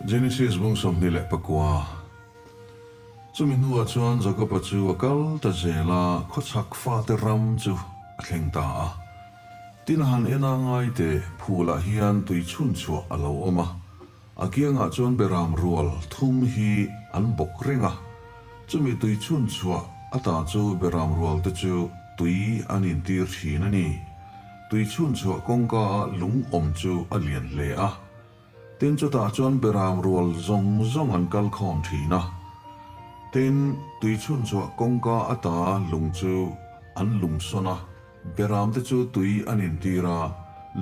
Genesis bung 29. Chumi hnuah chuan Jakoba chu a kal ta zel a, khawchhak fate ram chu a thleng ta a. Tin a han en a ngai teh, phulah hian tui chhun chhuah a lo awm a. A kiangah chuan beram rual thum hi an bawk reng a. Chumi tui chhun chhuah ata chu beram rual te chu tui an intir thin a ni. Tui chhun chhuah kawngka a lung awm chu a lian hle a. Tin chutah chuan beram rual zawng zawng an kal khawm thin a. Tin, tui chhun chhuah kawngka ata lung chu an lung sawn a, beram te chu tui an intir a,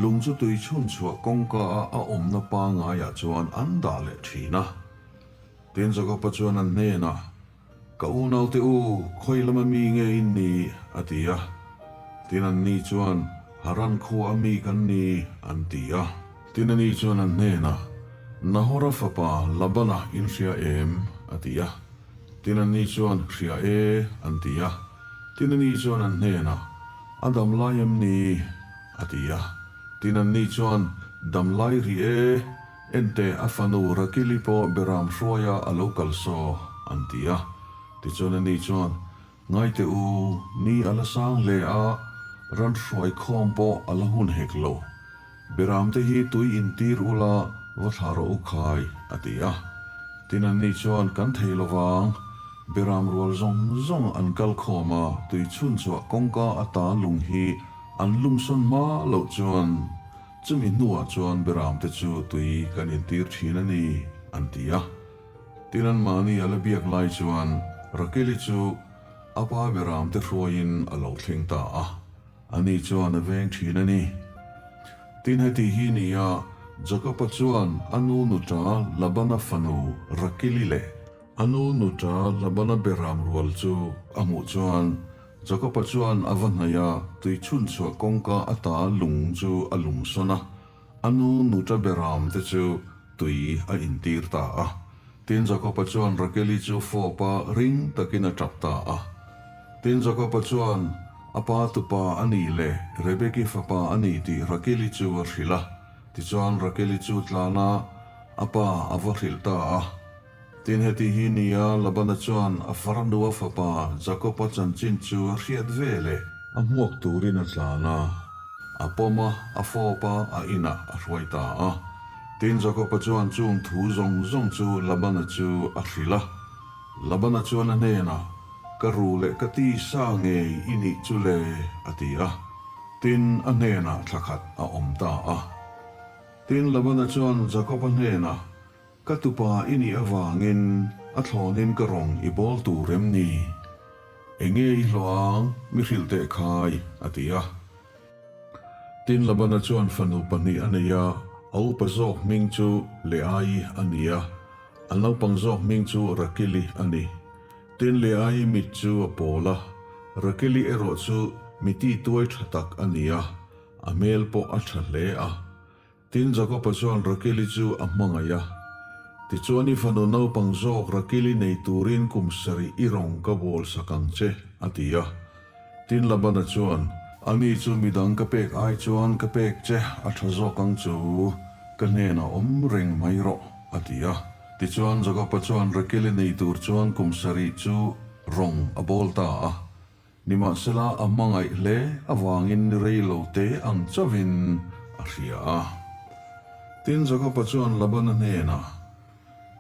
lung chu tui chhun chhuah kawngka a a awmna pangaiah chuan an dah leh thin a. Tin Jakoba chuan an hnenah, Ka unaute u, khawi lama mi nge in ni? a ti a. Tin anni chuan, Haran khua a mi kan ni, an ti a. Tin ani chuan an hnenah, Nahora fapa Labana in hria em? a ti a. Tin anni chuan, Hria e, an ti a. Tin ani chuan an hnenah, A dam lai em ni? a ti a. Tin anni chuan, Dam lai rih e. Enteh, a fanu Rakili pawh Beram hruaia a lo kal saw, an ti a. Tichuan ani chuan, Ngaite u, ni a la sang hle a, ran hruai khawm pawh a la hun hek lo. Beram te hi tui intir ula va thla rawh u khai, a ti a. Tin anni chuan, Kan thei lo vang. Beram rual zawng zawng an kal khawm a, tui chhunchhuah kawngka ata lung hi an lungsawn hma loh chuan, Chumi hnuah chuan Beramte chu tui kan intir thin a ni, an ti a. Tin anmahni a la biak lai chuan Rakeli chu a pa Beramte hruaiin a lo thleng ta a, ani chuan a veng thin a ni. Tin heti hi ni a, Jakoba chuan a nu nuta Labana fanu Rakeli leh a nu nuta Labana Beram rual chu a hmuh chuan Jakoba chuan a va hnaih a, tui chhunchhuah kawngka ata lung chu a lung sawn a, a nu nuta beram te chu tui a intir ta a. Tin Jakoba chuan Rakeli chu fawp a, ring takin a tap ta a. Tin Jakoba chuan a pa tupa a nih leh Rebeki fapa a nih tih Rakeli chu a hrilh a. Tichuan Rakeli chu tlan a, a pa a va hrilh ta a. Tin heti hi nia Labana chuan a farnua fapa Jakoba chanchin chu a hriat ve leh. A hmuak turin a tlan a, a pawm a, a fawp a, a inah a hruai ta a. Tin Jakoba chuan chung thu zawng zawng chu Labana chu a hrilh a. Labana chuan a hnenah, Ka ru leh ka ti sa ngei i nih chu le, a ti a. Tin a hnenah thla khat a awm ta a. Tin Labana chuan Jakoba hnenah, Ka tupa i nih avangin a thlawnin ka rawng i bawl tur em ni? Enge i hlawh ang, mi hrilh teh khai, a ti a. Tin Labana chuan fanu pahnih a nei a, a upa zawk hming chu Leaii a ni a, a naupang zawk hming chu Rakili a ni. Tin Leaii mit chu a pawl a, Rakili erawh chu miti tuai tha tak a ni a, a hmel pawh a tha hle a. Tin, Jakoba chuan Rakeli chu a hmangaih a. Tichuan, I fanu naupang zawk Rakeli nei turin kum sarih i rawng ka bawl sak ang che, a ti a. Tin, Labana chuan, Ani chu midang ka pek ai chuan ka pek che a tha zawk ang chu, ka hnenah awm reng mai rawh, a ti a. Tichuan, Jakoba chuan Rakeli nei tur chuan kum sarih chu rawng a bawl ta a. Nimahsela a hmangaih hle avangin ni rei lo te ang chauhin a hria a. Tin, Jakoba chuan Labana hnenah,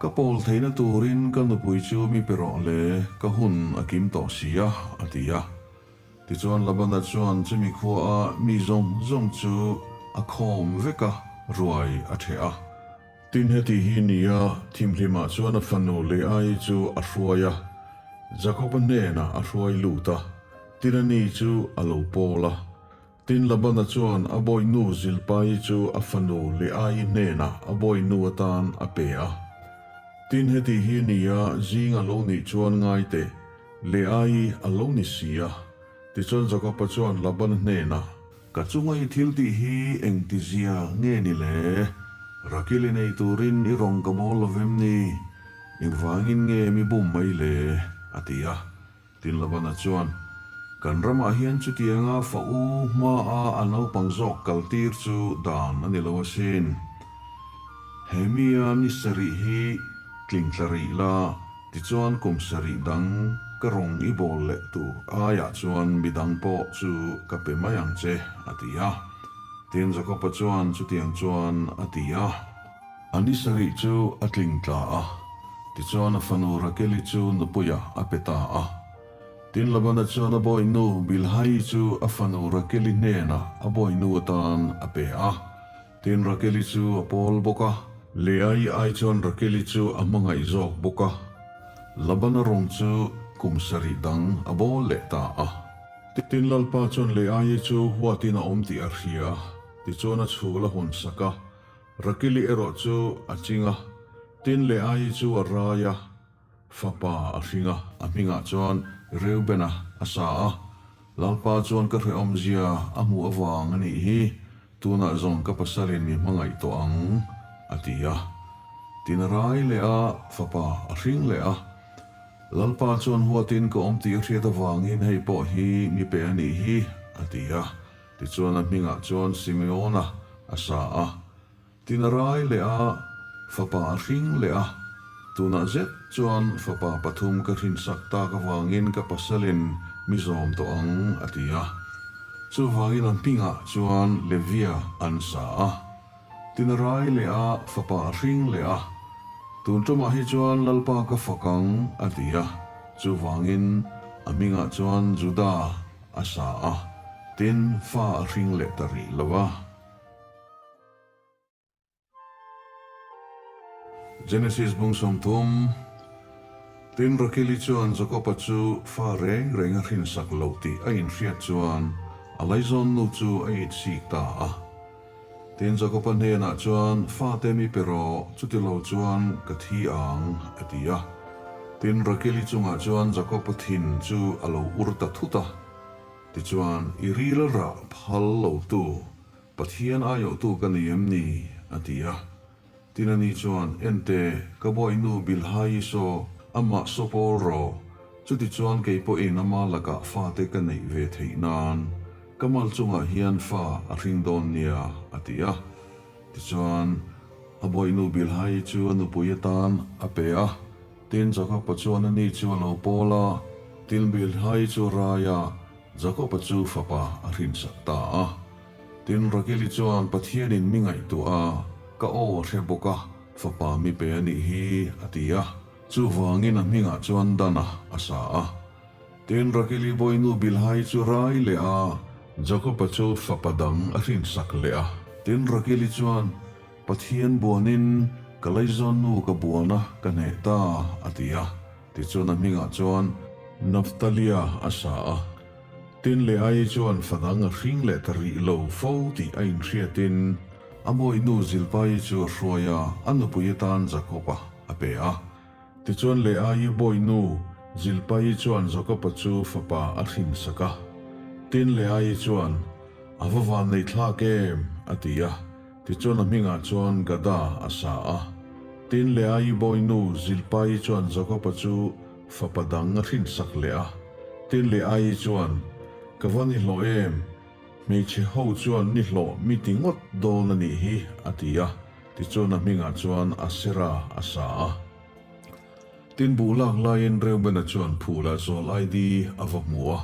Ka pawl theihna turin ka nupui chu mi pe rawh le, ka hun a kim tawh si a, a ti a. Tichuan Labana chuan chumi khuaa mi zawng zawng chu a khawm vek a, ruai a ṭheh a. Tin heti hi nia, thimhlimah chuan a fanu Leaii chu a hruai a, Jakoba hnenah a hruai lut a, tin ani chu a lo pawl a. Tin Labana chuan a bawihnu Zilpaii chu a fanu Leaii hnenah a bawihnu atan a pe a. Tin heti hi nia, zing a lo nih chuan ngai teh, Leaii a lo ni si a. Tichuan Jakoba chuan Labana hnenah, Ka chunga i thil tih hi engtizia nge ni le? Rakili nei turin i rawn ka bawl lo vem ni? Engvangin nge mi bum mai le? a ti a. Tin Labana chuan, Kan ramah hian chutianga fa u hmaa a naupang zawk kaltir chu dan a ni lo asin. He mia ni sarih hi tling tla rih la, tichuan kum sarih dang ka rawng i bawl leh tur aiah chuan midang pawh chu ka pe mai ang che, a ti a. Tin, Jakoba chuan chutiang chuan a ti a. A ni sarih chu a tling tla a, tichuan a fanu Rakeli chu nupuiah a pe ta a. Tin, Labana chuan a bawihnu Bilhai chu a fanu Rakeli hnenah a bawihnu atan a pe a. Tin, Rakeli chu a pawl bawk a. Leai ai chuan Rakeli chu a hmangaih zawk bawk a. Labana rawng chu kum sarih dang a bawl leh ta a. Tin, Lalpa chuan Leai chu huatin a awm tih a hria. Tichuan a chhul a hawn sak a. Rakeli erawh chu a ching a. Tin, Leai chu a rai a. Fapa a hring a, a hmingah chuan Reubena a sa a. Lalpa chuan ka hrehawmzia a hmuh avang a nih hi, tunah zawng ka pasalin mi hmangaih tawh ang, a ti a. Tin a rai leh a, fapa a hring leh a. Lalpa chuan huatin ka awm tih a hriat avangin hei pawh hi mi pe a nih hi, a ti a. Tichuan a hmingah chuan Simeona a sa a. Tin a rai leh a, fapa a hring leh a. Tunah zet chuan fapa pathum ka hrinsak tak avangin ka pasalin mi zawm tawh ang, a ti a. Chuvangin a hmingah chuan Levia an sa a. Tin a rai leh a, fapa a hring leh a. Tun tumah hi chuan Lalpa ka fak ang, a ti a. Chuvangin a hmingah chuan Juda a sa a. Tin, fa a hring leh ta rih lo a. Genesis bung 30, Tin, Rakeli chuan Jakoba chu fa reng reng a hrinsak lo tih a inhriat chuan a laizawn nu chu a itsik ta a. Tin, Jakoba hnenah chuan, Fate mi pe rawh, chuti lo chuan ka thi ang, a ti a. Tin, Rakeli chungah chuan Jakoba thin chu a lo ur ta thut a. Tichuan, I ril rah phal lotu Pathian aiawhtu ka ni em ni? a ti a. Tin ani chuan, Ente, ka bawihnu Bilhai saw, amah saw pawl rawh. Chutichuan kei pawhin ama lakah fate ka neih ve theih nan ka mal chungah hian fa a hring dawn nia, a ti a. Tichuan, a bawihnu Bilhai chu a nupui atan a pe a. Tin, Jakoba chuan ani chu a lo pawl a, tin Bilhai chu a rai a, Jakoba chu fapa a hrinsak ta a. Tin, Rakeli chuan Pathianin mi ngaihtuah a, ka aw a hre bawk a, fapa mi pe a nih hi, a ti a. Chuvangin a hmingah chuan Dana a sa a. Tin, Rakeli bawinu Bilhai chu rai leh a, Jakoba chu fapa dang a hrinsak leh a. Tin, Rakeli chuan Pathian buanin ka laizawn nu ka buan a, ka hneh ta, a ti a. Tichuan a hmingah chuan Naftalia a sa a. Tin Leaii chuan fadang a hring leh ta rih lo fo tih a inhriatin a mawinu Zilpaii chu a hruai a, a nupui atan Jakoba a pe a. Tichuan Leaii bawinu Zilpaii chuan Jakoba chu fapa a hrinsak a. Tin Leaii chuan, A va van nei thlak em? a ti a. Tichuan a hmingah chuan Gada a sa a. Tin Leaii bawinu Zilpaii chuan Jakoba chu fapa dang a hrinsak leh a. Tin Leaii chuan, Ka va ni hlawh em? Hmeichhe ho chuan ni hlawh mi ti ngawt dawn a nih hi, a ti a. Tichuan a hmingah chuan Asera a sa a. Tin buh lak laiin Reubena chuan phulah zawl ID a va hmu a.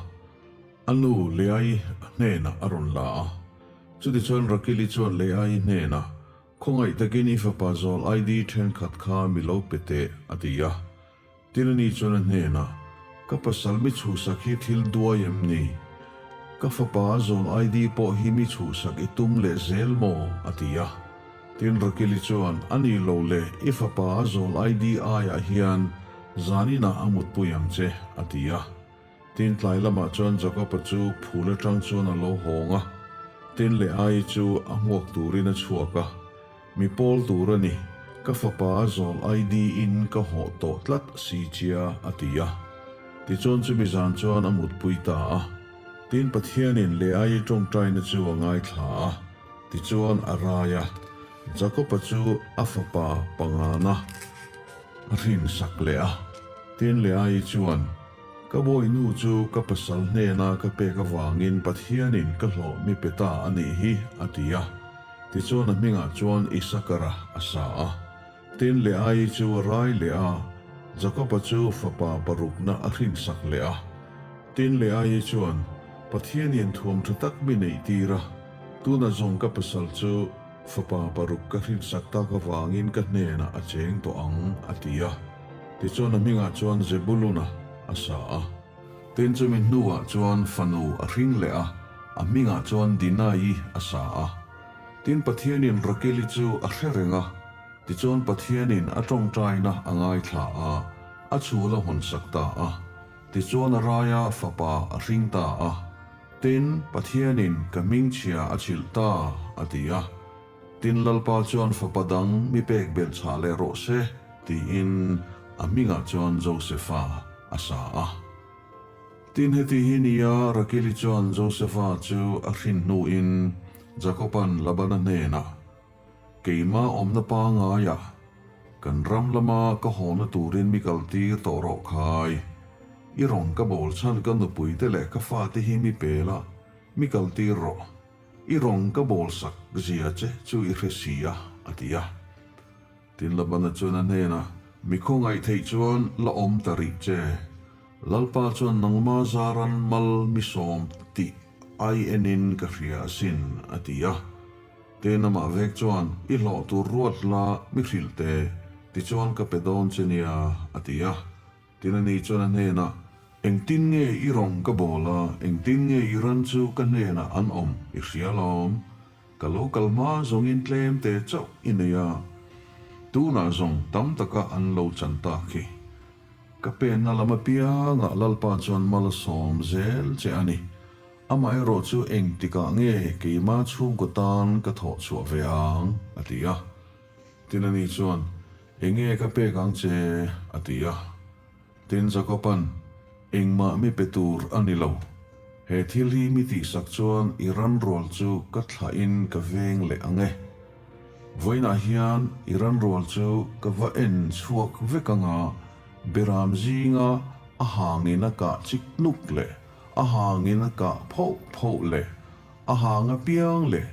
A nu Leaii hnenah a rawn la a. Chutichuan Rakili chuan Leaii hnenah, Khawngaih takin i fapa zawl ID thenkhat kha mi lo pe teh, a ti a. Tin ani chuan a hnenah, Ka pasal mi chhuhsak hi thil duai em ni? Ka fapa zawl ID pawh hi mi chhuhsak i tum leh zel maw? a ti a. Tin Rakili chuan, A ni lo le, i fapa zawl ID aiah hian zaninah a mutpui ang che, a ti a. Tin tlai lamah chuan Jakoba chu phul atang chuan a lo hawng a, tin Leaii chu a hmuak turin a chhuak a, Mi pawl tur a ni, ka fapa a zawl ID in ka hawh tawh tlat si chia, a ti a. Tichuan chumi zan chuan a mutpui ta a. Tin Pathianin Leaii tawngtaina chu a ngaithla a, tichuan a rai a, Jakoba chu a fapa pangana a hrinsak leh a. Tin Leaii chuan. Ka bawihnu chu ka pasal hnena ka pek avangin Pathianin ka hlawh mi pe ta a nih hi, a ti a. Tichuan a hmingah chuan Isakara a sa a. Tin, Leaii chu a rai leh a, Jakoba chu fapa parukna a hrinsak leh a. Tin, Leaii chuan, Pathianin thuam tha tak mi neih tir a, tuna zawng ka pasal chu fapa paruk ka hrinsak tak avangin ka hnenah a cheng tawh ang, a ti a. Tichuan a hmingah chuan Zebuluna a sa a. Tin, chumi hnuah chuan fanu a hring leh a, a hmingah chuan Dinaii a sa a. Tin, Pathianin Rakeli chu a hre reng a, tichuan Pathianin a tawngtaina a ngaithla a, a chhul a hawnsak ta a. Tichuan a raia fapa a hring ta a. Tin, Pathianin ka hmingchhia a chhilh ta, a ti a. Tin, Lalpa chuan fapa dang mi pek belh chhah leh rawh se, tiin a hmingah chuan Josefa a sa a. Tin, heti hi nia Rakeli chuan Josefa chu a hrin hnuin Jakoba'n Labana hnenah, Keimah awmna pangaiah kan ram lama ka hawna turin mi kaltir tawh rawh khai. I rawn ka bawl chhan ka nupuite leh ka fate hi mi pel a, mi kaltir rawh. I rawn ka bawl sak zia che chu i hre si a, a ti a. Tin, Labana chuan a hnenah, Mi khawngaih theih chuan la awm ta rih che. Lalpa chuan nangma zaran mal mi sawm tih ai enin ka hria asin, a ti a. Tin, amah vek chuan, I hlawh tur ruat la mi hrilh teh, tichuan ka pe dawn che nia, a ti a. Tin ani chuan a hnenah, Engtin nge i rawng ka bawl a, engtin nge i ran chu ka hnenah an awm i hria lawm? Ka lo kal hma zawngin tlem te chauh i nei a, tunah zawng tam taka an lo chan tak hi. Ka penna lam apiangah Lalpa chuan mal a sawm zel che a ni. Amaherawh chu engtikah nge keima chhungkaw tan ka thawh chhuah ve ang? a ti a. Tin ani chuan, Enge ka pek ang che? a ti a. Tin Jakoba'n, Engmah mi pe tur a ni lo. He thil hi mi tihsak chuan i ranrual chu ka thlahin ka veng leh ang e. Vawiinah hian i ranrual chu ka va en chhuak vek ang a, beram zinga a hangin a kah chik nuk leh a hangin a kah phoh phoh leh a hang apiang leh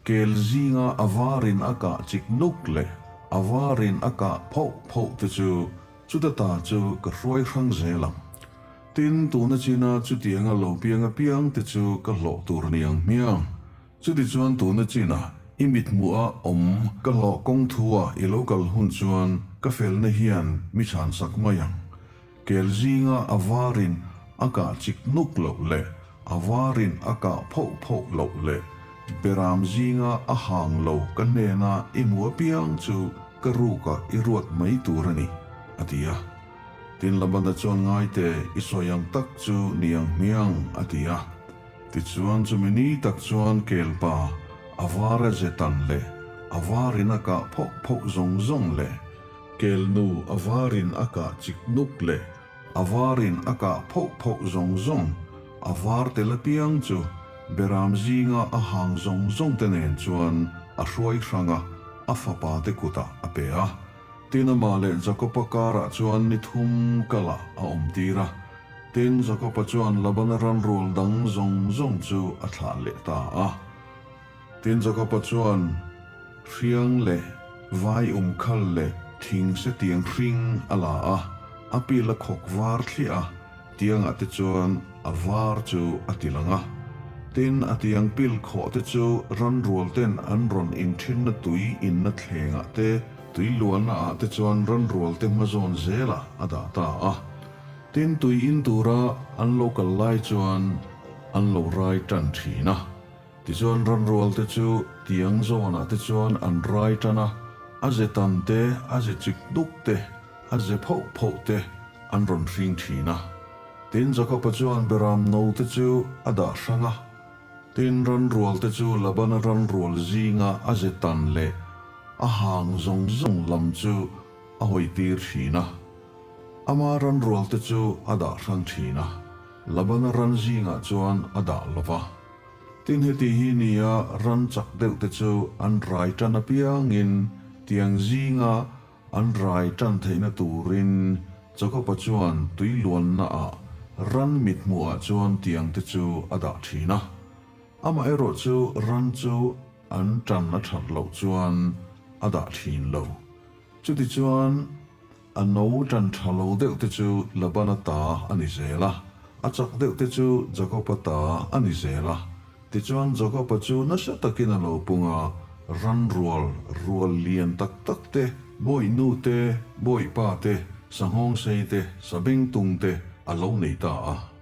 Kel zinga a varin a kah chik nuk leh a varin a kah phoh phoh te chu chuta ta chu ka hruai hrang zel ang. Tin, tuna china chutianga lo piang apiang te chu ka hlawh tur ni ang hmiang. Chutichuan tuna china i mithmuh a awm ka hlawh kawng thu a i lo kal hun chuan ka felna hian mi chhansak mai ang. Kel zinga a varin a kah chik nuk loh leh a varin a kah phoh phoh loh leh beram zinga a hang lo ka hnena i hmu apiang chu ka rukah i ruat mai tur a ni, a ti a. Tin Labana chuan ngaite i sawi ang tak chu ni ang hmiang, a ti a. Tichuan chumi ni tak chuan kelpa a vara ze tan leh a varin a kah phoh phoh zawng zawng leh Kelnu a varin a kah chik nuk leh a varin a kah phoh phoh zawng zawng, a var tel apiang chu beram zinga a hang zawng zawng te nen chuan a hruai hrang a, a fapa te kutah a pe a. Tin amah leh Jakoba karah chuan ni thum kalah a awm tir a. Tin Jakoba chuan Labana ranrual dang zawng zawng chu a thlah leh ta a. Tin Jakoba chuan hriang leh vai umkhal leh thing se tiang hring a la a, a pil a khawk var thliah a, tiangah te chuan a var chu a ti lang a. Tin a tiang pil khawh te chu ranrual ten an rawn inthinna tui inna thlengah te, tui luanna ah te chuan ranrual te hmazawn zelah a dah ta a. Tin tui in tura an lo kal lai chuan an lo rai tan thin a. Tichuan ranrual te chu tiang zawnah te chuan an rai tan a, a ze tam te, a ze chik duk te, a ze phoh phoh te an rawn hring thin a. Tin Jakoba chuan beram no te chu a dah hrang a. Tin ranrual te chu Labana ranrual zinga a ze tan leh a hang zawng zawng lam chu a hawi tir thin a. Ama ranrual te chu a dah hrang thin a, Labana ran zingah chuan a dah lo va. Tin heti hi nia ran chak deuh te chu an rai tan apiangin tiang zinga an rai tan theihna turin Jakoba chuan tui luanna ah ran mithmuh ah chuan tiang te chu a dah thin a. Amaherawh chu ran chu. An ṭan a ṭhat loh chuan a dah ṭhin lo. Chutichuan, a no ṭan ṭha lo deuh te chu Labana ta a ni zel a, a chak deuh te chu Jakoba ta a ni zel a. Tichuan, Jakoba chu nasa takin a lo pung a, ran rual rual lian tak tak te, bawihnu te, bawihpa te, sanghawngsei te, sabengtung te a lo nei ta a.